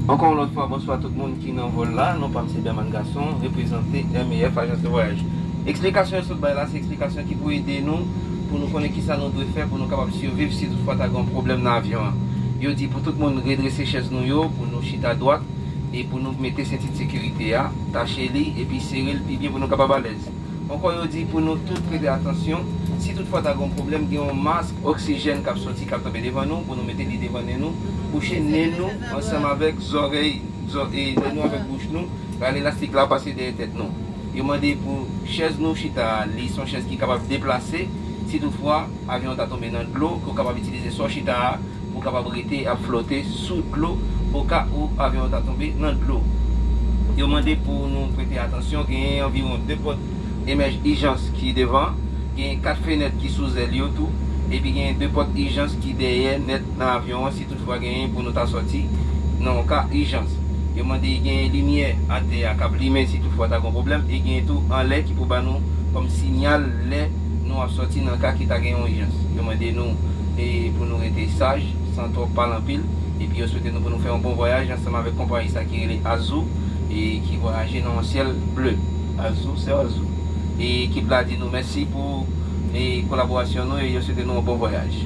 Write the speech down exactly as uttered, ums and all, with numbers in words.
Ankò yon lòt fwa, bonswa tout moun ki nan vòl la. Non pa m se Berman Gason, reprezante M A F, ajans de vwayaj. Eksplikasyon yo sot bay la, se eksplikasyon ki pou ede nou, pou nou konnen kisa nou dwe fè pou nou kapab siviv si toutfwa ta gen yon pwoblèm nan avyon an. Yo di pou tout moun redrese chèz nou yo, pou nou chita dwat, e pou nou mete senti de sekirite a, tache li, epi sere l pi byen pou nou kapab alèz. Ankò, yo di pou nou tout prete atansyon, si toutfwa ta gen yon pwoblèm, gen yon mask oksijèn k ap soti, k ap tonbe devan nou, pou nou mete li devan nen nou, bouche nen nou, ansanm avèk zòrèy, zò, e nen nou avèk bouch nou, rale elastik la pase dèyè tèt nou. Yo mande pou chèz nou chita a, li se yon chèz ki kapab deplase, si toutfwa avyon an ta tonbe nan dlo, ke w kapab itilize sò chita a, pou w kapab rete ap flote sou dlo, oka ou avyon an ta tonbe nan dlo. Yo mande pou nou prete atansyon, genyen anviwon de pòt emèj ijans ki devan, genyen kat fenèt ki sou zèl yo tou, epi genyen de pòt ijans ki dèyè nèt nan avyon an, si toutfwa genyen pou nou ta sòti nan yon ka ijans. Yo mande genyen limyè atè a k ap limen si toutfwa ta gen yon pwoblèm, e genyen tou anlè ki pou ba nou kòm siyal lè nou ap sòti nan ka ki ta gen yon ijans. Yo mande nou e pou nou rete saj, san twòp pale anpil, epi yo swete nou pou nou fè yon bon vwayaj ansanm avèk konpayi sa ki rele Azou, e ki vwayaje nan yon syèl ble. Azou, se Azou. E ekip la di nou mèsi pou e kolaborasyon nou, e yo swete nou yon bon vwayaj.